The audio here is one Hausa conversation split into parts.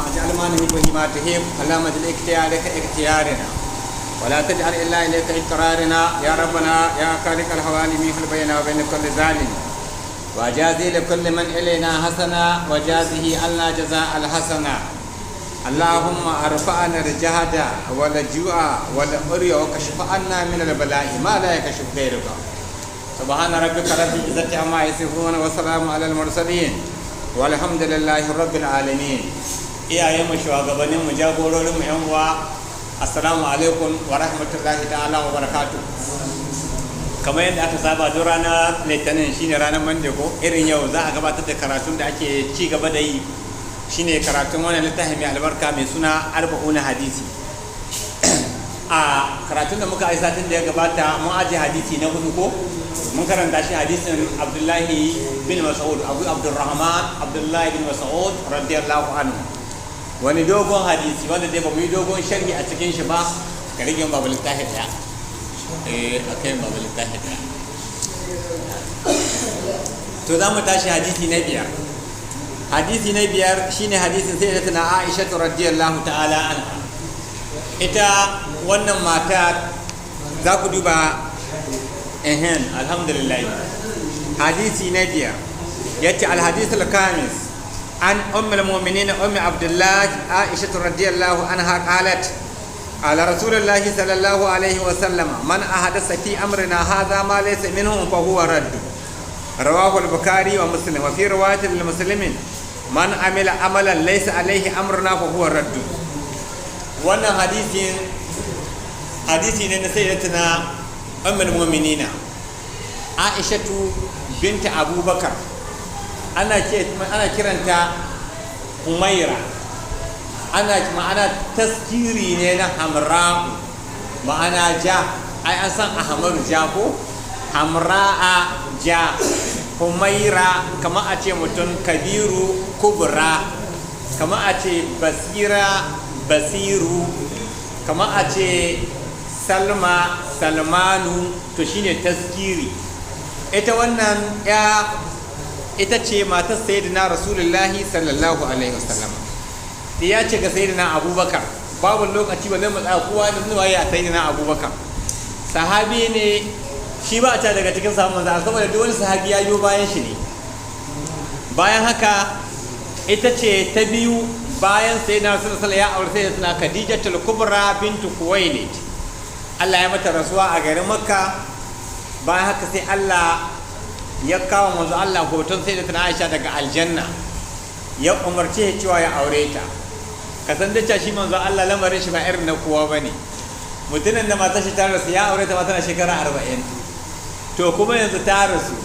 اجعل ما نحب ما تحب. اللهم اجعل اختيارك اختيارنا ولا تجعل الا اليك اقرارنا يا ربنا يا خالق الحوالم، حل بيننا وبين كل ظالم، وجازي لكل من الينا حسنا وجازه عنا جزاء الحسنه. اللهم ارفعنا الجهد والجوع والعري وكشف عنا من البلاء ما لا يكشف غيرك. سبحان ربك رب العزة عما يصفون وسلام على المرسلين والحمد لله رب العالمين. Iyayenmu, shugabanninmu, jagororinmu, yan uwa, assalamu alaikum wa rahmatullahi ta'ala wa barakatuh. Kamar yadda aka saba, duk ranar Litinin, shine ranar Monday ko irin yau, za a gabatar da karatun da ake ci gaba da yi, shine karatun wannan littafi mai albarka mai suna Arba'una Hadisi. A karatun da muka yi satin da ya gabata, mun aje hadisi na hudu ko mun karanta shi, hadisin Abdullahi bin Mas'ud, Abu Abdurrahman Abdullahi bin Mas'ud radiyallahu anhu. Wani dogon hadisi wanda dai ba mu yi dogon sharhi a cikin shi ba. Ka rige babu littafi daya, eh, akai babu littafi daya. To, za mu tashi hadisi na biyar. Hadisi na biyar shine hadisin Sayyidatuna Aisha radiyallahu ta'ala anha. Ita wannan mata, za ku duba ehen. Alhamdulillah. Hadisi na biyar yace: الحديث الخامس، عن أم المؤمنين أم عبد الله عائشة رضي الله عنها قالت: قال رسول الله صلى الله عليه وسلم: من أحدث في أمرنا هذا ما ليس منه فهو رد. رواه البخاري ومسلم. وفي رواية لمسلم: من عمل عملا ليس عليه أمرنا فهو رد. Wannan hadisin hadisi ne na Sayyidatuna Ummul Mu'minina Aishatu binta Abubakar. Ana kiranta Humaira, ana ma'ana taskiri ne na Hamra'u, ma'ana ja. Ai an san Ahmadu ja ko Hamra'a ja, Humaira. Kamar a ce mutum Kabiru, Kubra, kamar a ce Basira, Basiru, kamar a ce Salma, Salmanu. To, shine taskiri. Ita wannan ya ita ce matar Sayyidina Rasulullahi sallallahu alaihi wasallam, ya ce ga Sayyidina Abubakar. Babu lokaci ba zai matsa kowa da zuwa ya Sayyidina Abubakar sahabi ne shi, ba ta daga cikin sahabban manzo, saboda duk wani sahabi ya yi bayan shi ne. Bayan haka, ita ce ta biyu bayan Sayyidina Rasulullah ya aure Sayyidatuna Khadijatul Kubra bintu Khuwailid. Allah ya mata rasuwa a garin Makka. Bayan haka, sai Allah ya kawo manzo Allah hoton Sayyidatuna Aisha daga aljanna, ya umarce cewa ya aure ta. Ka san da shi manzo Allah lamarin shi ba irin na kowa bane. Mutumin da matar shi ta rasu, ya aure ta ma tana shekara 40, to kuma yanzu ta rasu,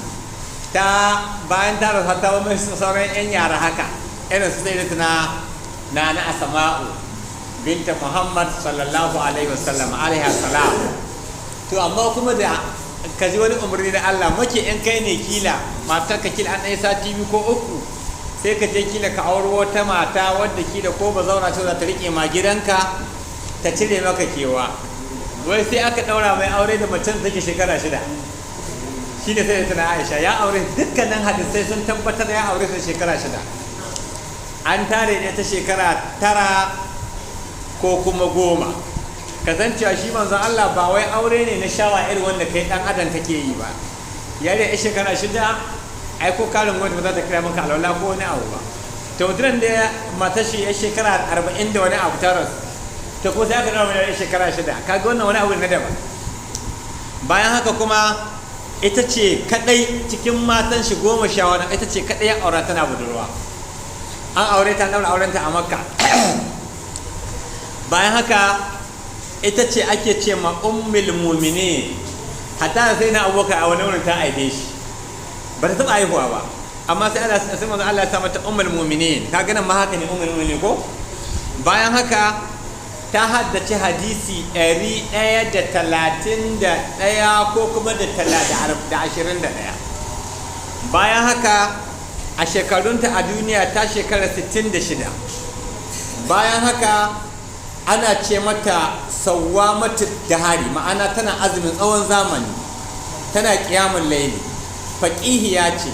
ta bayan ta rasu ta mai sauran yan yara haka, irin su Sayyidatuna Nana Asma'u binta Muhammad sallallahu alaihi wasallam alaihi salam. To, amma kuma da ka ji wani umarni na Allah make, in kai ne kila matar ka kila an ɗaya sati 2 ko 3, sai ka je kila ka auro wata mata wadda kila ko ba zauna ce za ta riƙe ma gidanka, ta cire maka kewa. Wai sai aka ɗaura mai aure da macen take shekara 6, shi ne Sayyidatuna Aisha. Ya aure, dukkanin hadisai sun tabbatar ya aure ta shekara 6. An tare ne ta shekara 9 ko kuma 10. Kasancewa shi manzon Allah ba wai aure ne na shawa irin wanda kai dan adam kake yi ba. Yare ya shekara 6, ai ko karin gwamnati ba za ta kira maka alwala ko wani abu ba. To, mutumin da matar shi ya shekara 40 da wani abu ta rasu, to ko sai aka dawo mai shekara 6, kaga wannan wani abu na daban. Bayan haka kuma, ita ce kadai cikin matan shi 10 wani, ita ce kadai ya aura tana budurwa. An aure ta, daura aurenta a Makka. Bayan haka, ita ce ake ce ma Ummul Muminin. Hatta sai na Abubakar a wani wurin ta aife shi, ba ta taɓa haihuwa ba, amma sai Allah, sai manzo Allah ya sa mata Ummul Muminin. Ka ganin ma haka ne, Ummul Muminin ko. Bayan haka, ta haddace hadisi 131 ko kuma da 21. Bayan haka, a shekarunta a duniya ta shekara 66. Bayan haka, ana ce mata sawwamatu dahari, ma'ana tana azumin tsawon zamani, tana ƙiyamun laili, faƙihiya ce,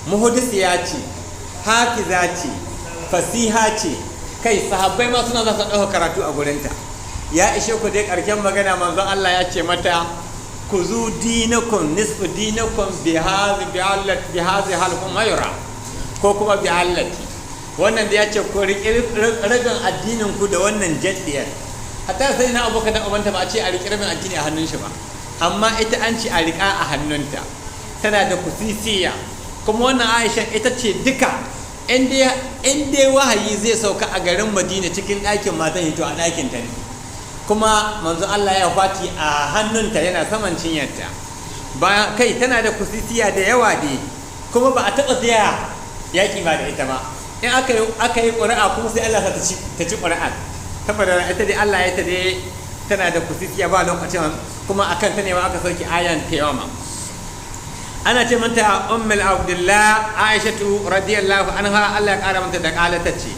muhudisiya ce, hafiza ce, fasiha ce, Kai, sahabbai ma suna za su ɗauka karatu a gurinta. Ya ishe ku dai ƙarshen magana, manzon Allah ya ce mata: "Ku zu dinakum, nisfu dinakum bi hazi bi allat bi hazi hal humayra," ko kuma bi allati. Wannan da ya ce ku riƙi rabin addinin ku da wannan jaddiyar. Hatta sai na abokan da ubanta ba a ce a riƙi rabin addini a hannun shi ba, amma ita an ce a riƙa a hannunta. Tana da kusisiya. Kuma wannan Aisha ita ce duka in dai wahayi zai sauka a garin Madina cikin ɗakin matan hito, a ɗakin ta ne. Kuma manzo Allah ya fati a hannunta, yana saman cinyarta. Bayan kai tana da kusisiya da yawa dai. Kuma ba a taɓa tsaya yaƙi ba da ita ba. In aka yi ƙuri'a kuma sai Allah ta ci ƙuri'a. Saboda ita dai Allah ya ta dai tana da kusisiya ba lokacin. Kuma akan ta ne ma aka sauki ayan taimama. Ana ce mata Ummul Abdullah Aishatu radiyallahu anha, Allah ya kara mata da kala, ta ce: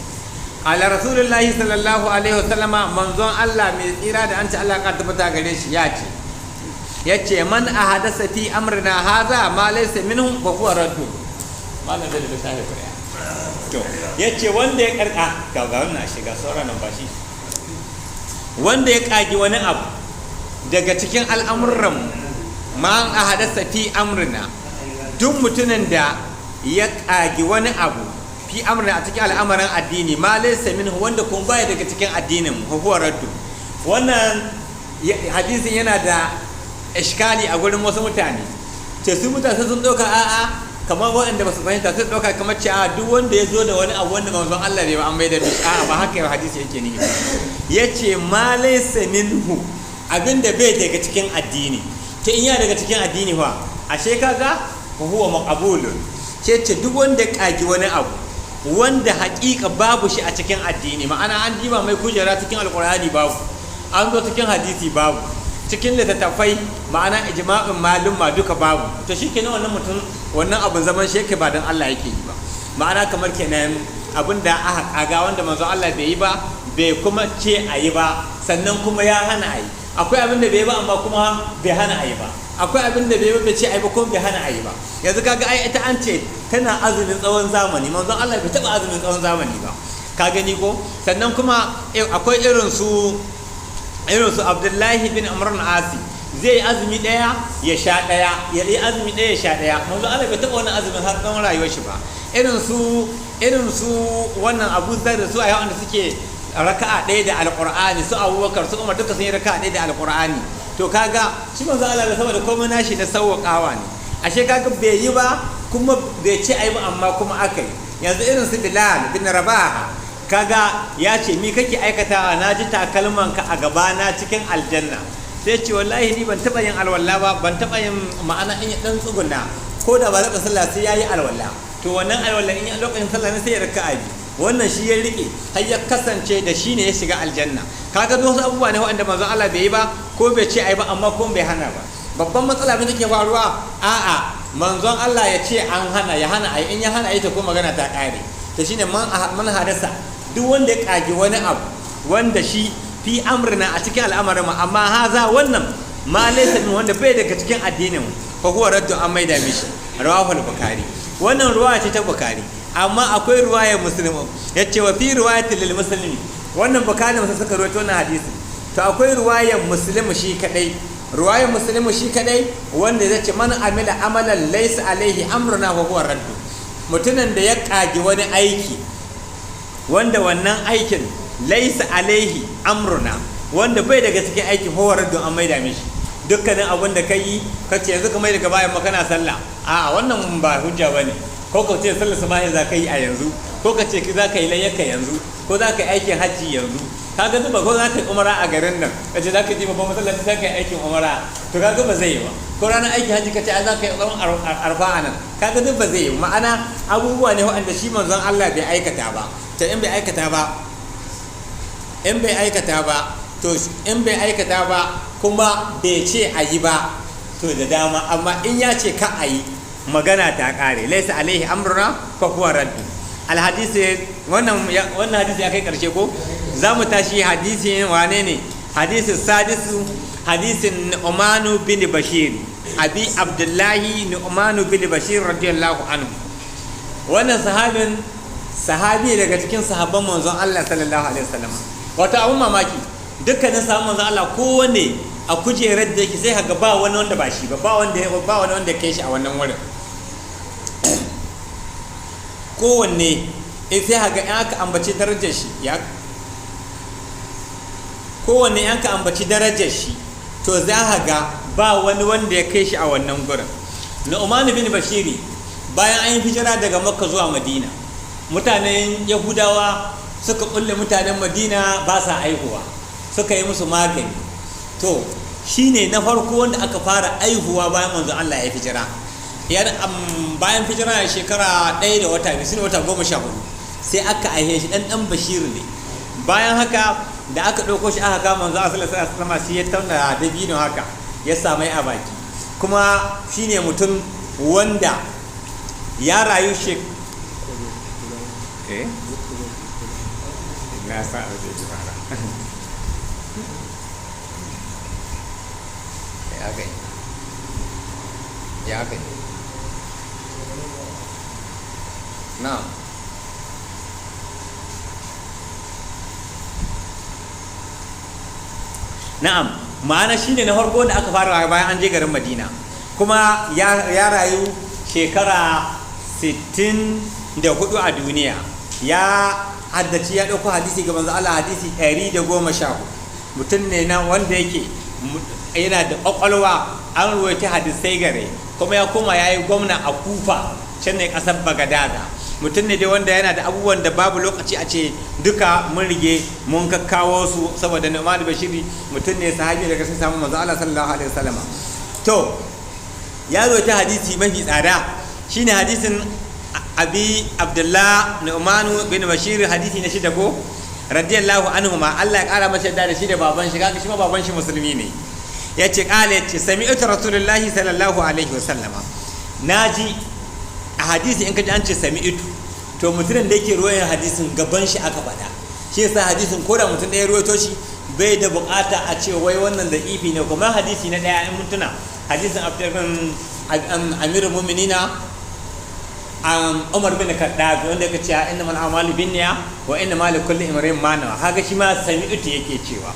"Ala Rasulullahi sallallahu alaihi wasallama, manzon Allah mai tsira da an ce Allah ya tabbata gare shi ya ce, yace: 'Man ahadasa fi amrina hadha ma laysa minhu fa huwa raddu.'" Malam da shafe kuri'a to, yace wanda ya karka ga wannan shiga sauran nan ba shi, wanda ya kagi wani abu daga cikin al'amuran, "Man ahadasa fi amrina", duk mutumin da ya kagi wani abu, "fi amrina", a cikin al'amarin addini, "ma laysa minhu", wanda kuma baya daga cikin addinin, "huwa raddu". Wannan hadisin yana da iskali a gurin wasu mutane. Ce su mutane sun ɗauka a'a, kamar waɗanda ba su fahimta sun ɗauka kamar ce a duk wanda ya zo da wani abu wanda manzon Allah bai ba, an bai da mishi. A'a, ba haka yau hadisi yake nufi. Yace "ma laysa minhu", abinda bai daga cikin addini. Ta in ya daga cikin addini fa, ashe kaga huwa maqbulun. Ce ce duk wanda ya kagi wani abu wanda haƙiƙa babu shi a cikin addini, ma'ana an diba mai kujera cikin Alƙur'ani babu, an zo cikin hadisi babu, cikin littattafai, ma'ana ijma'in malumma duka babu, to shi kenan wannan mutum, wannan abun zaman shi yake, ba don Allah yake yi ba. Ma'ana kamar kenan abin da aka kaga wanda manzo Allah bai yi ba, bai kuma ce a yi ba, sannan kuma ya hana a yi. Akwai abin da bai yi ba amma kuma bai hana a yi ba. Akwai abin da bai yi ba, bai ce a yi ba, kuma bai hana a yi ba. Yanzu kaga ai ita an ce tana azumin tsawon zamani, manzon Allah bai taba azumin tsawon zamani ba, ka gani ko? Sannan kuma akwai irin su Abdullahi bin Amr Asi, zai yi azumi ɗaya ya sha ɗaya, ya yi azumi ɗaya ya sha ɗaya. Manzo Allah bai taɓa wannan azumin har tsawon rayuwar shi ba. Irin su wannan Abu Zar, su ayi wanda suke raka'a ɗaya da Alƙur'ani, su Abubakar, su Umar, duka sun yi raka'a ɗaya da Alƙur'ani. To kaga shi manzo Allah bai, saboda komai nashi na sauwaƙawa ne. Ashe kaga bai yi ba kuma bai ce ai ba, amma kuma aka yi. Yanzu irin su Bilal bin Rabah, kaga ya ce: "Mi kake aikatawa? Na ji takalmanka a gabana cikin aljanna." Sai ce: "Wallahi ni ban taba yin alwala ba, ban taba yin." Ma'ana in ya dan tsuguna, ko da ba lokacin sallah, sai yayi alwala. To wannan alwala in lokacin sallah ne sai ya raka'a bi. Wannan shi ya rike har ya kasance da shi ne ya shiga aljanna. Kaga duk wasu abubuwa ne waɗanda manzon Allah bai yi ba ko bai ce ai ba, amma ko bai hana ba. Babban matsala abin da ke faruwa, a'a, manzon Allah ya ce an hana, ya hana ai, in ya hana ai ta ko magana ta kare. To shine "man hadasa", duk wanda ya kage wani abu wanda shi "fi amrina", a cikin al'amarin mu, amma "haza", wannan, "ma laysa min", wanda bai daga cikin addinin mu, "fa huwa raddu", an maida mishi. Rawahu al-Bukhari. Wannan ruwaya ce ta Bukhari, amma akwai ruwayar Muslim. Yace: "Wa fi riwayati lil Muslimi". Wannan Bukhari musa suka rawaito wannan hadisi. To akwai ruwayar Muslim shi kadai, ruwayar Muslim shi kadai, wanda zai ce: "Man amila amalan laysa alaihi amruna fa huwa raddu". Mutumin da ya kage wani aiki wanda wannan aikin "laisa alaihi amruna", wanda bai daga cikin aikin, "huwa raddun", an maida mishi. Dukkanin abin da kai kace yanzu kamar daga bayan makana sallah, a wannan ba hujja bane. Ko ka ce sallar subahin za ka yi a yanzu, ko ka ce za ka yi layyaka yanzu, ko za ka yi aikin hajji yanzu, kaga zuba, ko za ka yi umara a garin nan, ka ce za ka je babban masallaci za ka yi aikin umara, to kaga ba zai yi ba. Ko ranar aikin hajji ka ce za ka yi tsawon arfa a nan, kaga duk ba zai yi. Ma'ana abubuwa ne waɗanda shi manzon Allah bai aikata ba. To in bai aikata ba, in bai aikata ba, to in bai aikata ba kuma bai ce a yi ba, to da dama. Amma in ya ce ka a yi, magana ta kare. "Laisa alaihi amruna fa huwa raddu". Alhadisi wannan hadisi ya kai karshe. Ko za mu tashi hadisin wane ne? Hadisin sadisu, hadisin Nu'manu bin Bashir, Abi Abdullahi Nu'manu bin Bashir radiyallahu anhu. Wannan sahabin Sahabi daga cikin sahabban manzon Allah sallallahu alaihi wasallam. Wato abun mamaki, dukkanin sahabban manzon Allah kowanne a kujerar da yake sai kaga ba wani wanda ba shi ba, ba wanda ba wani wanda kai shi a wannan wurin. Kowanne in sai kaga in aka ambaci darajar shi ya kowanne in aka ambaci darajar shi to za ka ga ba wani wanda ya kai shi a wannan gurin. Nu'man bin Bashiri, bayan an yi hijira daga Makka zuwa Madina, mutanen Yahudawa suka kulle mutanen Madina ba sa aihuwa, suka yi musu magani. To shine na farko wanda aka fara aihuwa bayan manzon Allah ya hijira. Bayan hijira ya shekara 1 da wata 2, shine wata 14, sai aka aihe shi. Dan Bashir ne. Bayan haka da aka ɗauko shi aka kama manzon Allah sallallahu alaihi wasallam, sai ya tauna dabino haka ya samai a baki. Kuma shine mutum wanda ya rayu shek na sa abu da fara ya kai ya kai na'am na'am ma'ana shine na farko da aka fara bayan an je garin Madina. Kuma ya rayu shekara 64 a duniya. Ya haddaci, ya ɗauko hadisi ga manzo Allah hadisi 114. Mutum ne na wanda yake yana da ƙwaƙwalwa, an ruwaita hadisai gare, kuma ya koma ya yi gwamna a Kufa, can ne ƙasar Bagadaza. Mutum ne dai wanda yana da abubuwan da babu lokaci a ce duka mun rige mun kakkawo su, saboda Nu'man Bashiri mutum ne sahabi daga sun samu manzo Allah sallallahu alaihi wasallam. To ya ruwaita hadisi mafi tsada, shine hadisin Abi Abdullah Nu'manu bin Bashir, hadisi na 6 ko radiyallahu anhu ma, Allah ya kara masa yadda da shi da baban shi. Kaga shi ma baban shi musulmi ne. Yace kala, yace sami'tu rasulullahi sallallahu alaihi wasallam. Naji a hadisi in kaji an ce sami'tu, to mutumin da yake ruwayan hadisin gaban shi aka faɗa. Shi yasa hadisin ko da mutum ɗaya ruwaito shi bai da bukata a ce wai wannan da ifi ne. Kuma hadisi na ɗaya in mutuna hadisin Amirul Mu'minina Umar bin Khattab, wanda yake cewa innamal a'malu binniyat wa innamal likulli imrin ma nawa. Kaga shi ma sami'tu yake cewa.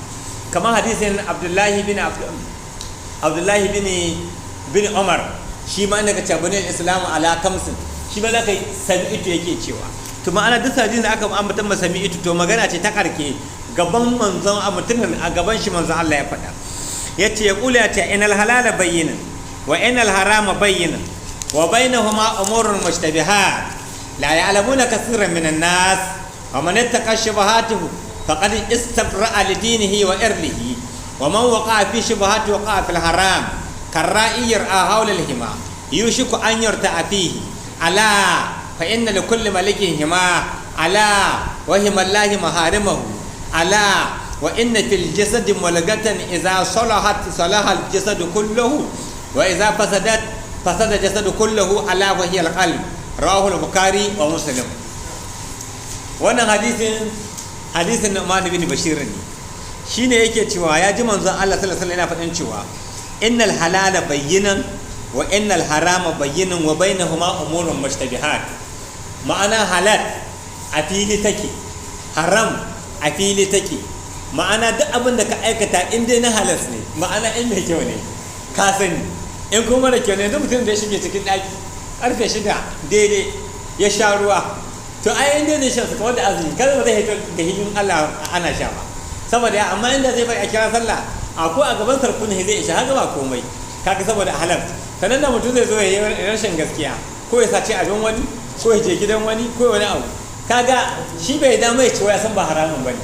Kamar hadisin Abdullahi bin Abdullahi bin Umar, shi ma inda ka ce bunil islamu ala kamsin, shi ma zaka sami'tu yake cewa. To ma'ana duk hadisin da aka ambata masa sami'tu, to magana ce ta karke gaban manzon a mutumin a gaban shi manzon Allah ya faɗa. Yace ya kula, yace innal halala bayyinun wa innal harama bayyinun wa bainahuma umurun mushtabihat la ya'lamuna kaseeran minan nas wa man ittaqa shubahatihi faqad istabra'a li dinihi wa irdihi wa man waqa'a fi shubahati waqa'a fil haram karra'i yar'a hawla al-hima yushiku an yarta'a fihi ala fa inna li kulli malikin hima ala wa himallahi maharimahu ala wa inna fil jasadi mulgatan idza salahat salaha al-jasadu kulluhu wa idza fasadat fasada jasadu kulluhu ala wa hiya al-qalb. Rawahu al-Bukhari wa Muslim. Wannan hadisin Nu'man bin Bashir ne. Shine yake cewa ya ji manzon Allah sallallahu alaihi wasallam yana faɗin cewa innal halala bayyinan wa innal harama bayyinan wa bainahuma umurun mushtabihat. Ma'ana halal a fili take, haram a fili take. Ma'ana duk abin da ka aikata in dai na halas ne, ma'ana in mai kyau ne ka sani, in kuma mara kyau ne. Yanzu mutum da ya shige cikin ɗaki karfe 6 daidai ya sha ruwa, to ai in dai zai sha su kamar da azumi, kada ba zai hito ga hilin Allah ana sha ba. Saboda ya amma inda zai bari a kira sallah a ko a gaban sarkun zai isha, haka ba komai, kaga saboda halal. Sannan da mutum zai zo ya yi rashin gaskiya, ko ya sace abin wani, ko ya je gidan wani, ko wani abu, kaga shi bai da mai cewa ya san ba haramun bane.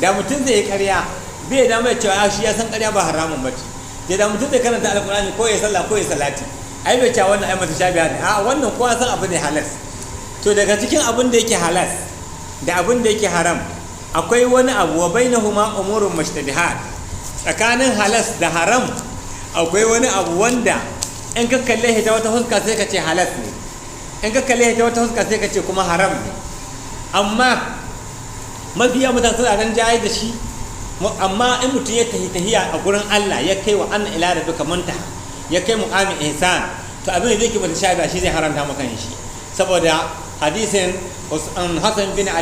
Da mutum zai yi ƙarya bai da mai cewa shi ya san ƙarya ba haramun bace. Da mutum zai karanta alƙur'ani ko ya sallah ko ya salati, ai bai cewa wannan ai mutashabiha ne, a wannan kowa san abu ne halas. To daga cikin abin da yake halas da abin da yake haram akwai wani abu wa bainahuma umurun mushtabihat. Tsakanin halas da haram akwai wani abu wanda in ka kalle shi ta wata huska sai ka ce halas ne, in ka kalle shi ta wata huska sai ka ce kuma haram ne. Amma mafiya mutane suna nan jaye da shi. Amma in mutum ya tahi tahiya a gurin Allah ya kai wa anna ila rabbika muntaha, ya kai muqamin ihsan, to abin da yake mutashabiha shi zai haramta maka shi. Saboda Hadisin Hassan bin Ali.